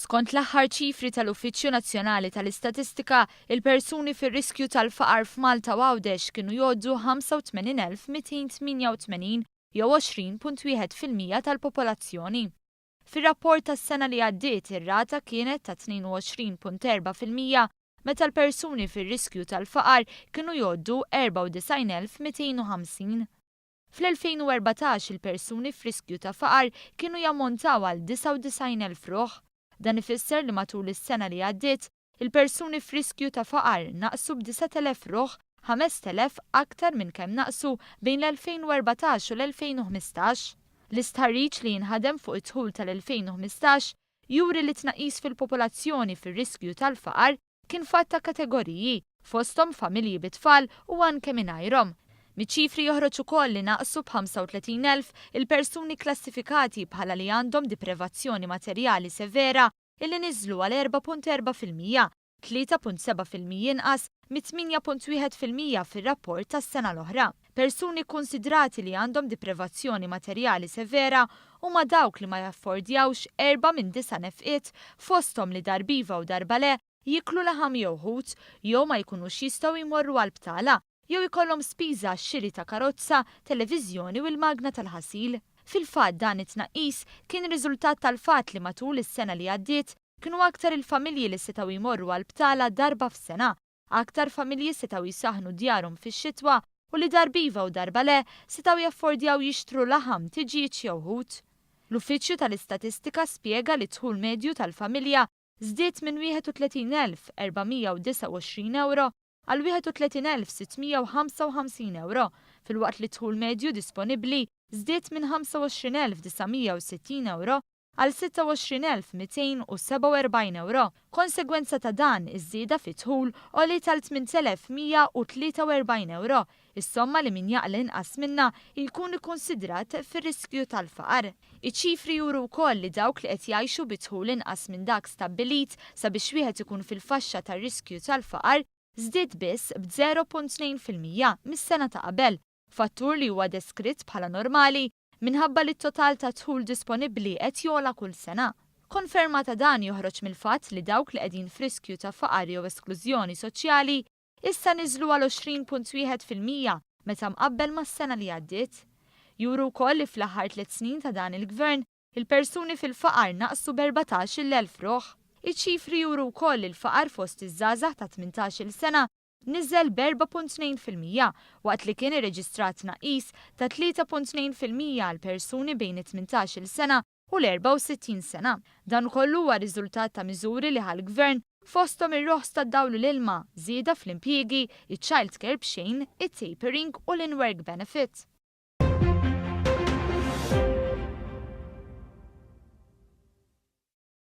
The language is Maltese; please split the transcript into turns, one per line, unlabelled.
Skont l-aħħar ċifri tal-Uffiċċju Nazzjonali tal-Istatistika, il-persuni fir-riskju tal-faqar f'Malta u Għawdex kienu jgħoddu 85,288 jew 20.1% tal-popolazzjoni. Fir-rapport tas-sena li għaddiet ir-rata kienet ta' 22.4% meta l-persuni fir-riskju tal-faqar kienu jgħoddu 94,250. Fl-2014 il-persuni f'riskju ta' faqar kienu jammontaw għal 99,000 ruħ. Dan ifisser li matul is-sena li għaddiet, il-persuni f'riskju ta' faqar naqsu b'9,000 ruħ, 5,000 aktar minn kemm naqsu bejn l-2014 u l-2015. L-istħarriġ li jinħadem fuq id-dħul tal-2015 juri li tnaqqis fil-popolazzjoni fir-riskju tal-faqar kien f'għadd ta' kategoriji, fosthom familji bit-tfal u anke mingħajrhom. Miċ-ċifri joħroġ ukoll li naqsu b'35,000 il-persuni klassifikati bħala li għandhom diprevazzjoni materjali severa illi niżlu għal 4.4%, 3.7% inqas mit-8.1% fir-rapport tas-sena l-oħra. Persuni kkunsidrati li għandhom diprevazzjoni materjali severa huma dawk li ma jaffordjawx erba' minn disa' nefqiet fosthom li darba iva u darba le jieklu laħam jew ħut jew ma jkunux jistgħu jmorru għal btala jew ikollhom spiża għax-xiri ta' karozza, televiżjoni u l-magna tal-ħasil. Fil-fatt dan it-tnaqqis kien riżultat tal-fatt li matul is-sena li għaddiet kienu aktar il-familji li setgħu jmorru għal btala darba f'sena, aktar familji setgħu jsaħħnu djarhom fix-xitwa u li darba iva u darba le setgħu jaffordjaw jixtru laħam, tiġieġ jew ħut. L-Uffiċċju tal-Istatistika spjega li d-dħul medju tal-familja żdied minn 31,429 ewro għal 31,655 ewro, filwaqt li d-dħul medju disponibbli żdied minn 25,960 ewro għal 26,247 ewro. Konsegwenza ta' dan, iż-żieda fid-dħul għoliet għal 8,143 ewro, is-somma li min jaqla' inqas minnha jkun ikkunsidrat fir-riskju tal-faqar. Iċ-ċifri juru wkoll li dawk li qed jgħixu bi dħul inqas minn dak stabbilit sabiex wieħed ikun fil-faxxa tar-riskju tal-faqar żdied biss b'0.2% mis-sena ta' qabel, fattur li huwa deskritt bħala normali minħabba li t-total ta' dħul disponibbli qed jogħla kull sena. Konferma ta' dan joħroġ mill-fatt li dawk li qegħdin f'riskju ta' faqar jew esklużjoni soċjali issa niżlu għal 20.1% meta mqabbel mas-sena li għaddiet. Juru wkoll li fl-aħħar tliet snin ta' dan il-gvern, il-persuni fil-faqar naqsu b'14,000 ruħ. Iċ-ċifri juru wkoll li l-faqar fost iż-żgħażagħ ta' 18-il sena niżel b'4.2% waqt li kien irreġistrat tnaqqis ta' 3.2% għal persuni bejn it-18-il sena u l-64 sena. Dan kollu huwa riżultat ta' miżuri li ħa l-gvern fosthom ir-roħs tad-dawl u l-ilma, żieda fl-impjiegi, iċ-child care b'xejn, it-tapering u l-in-work benefit.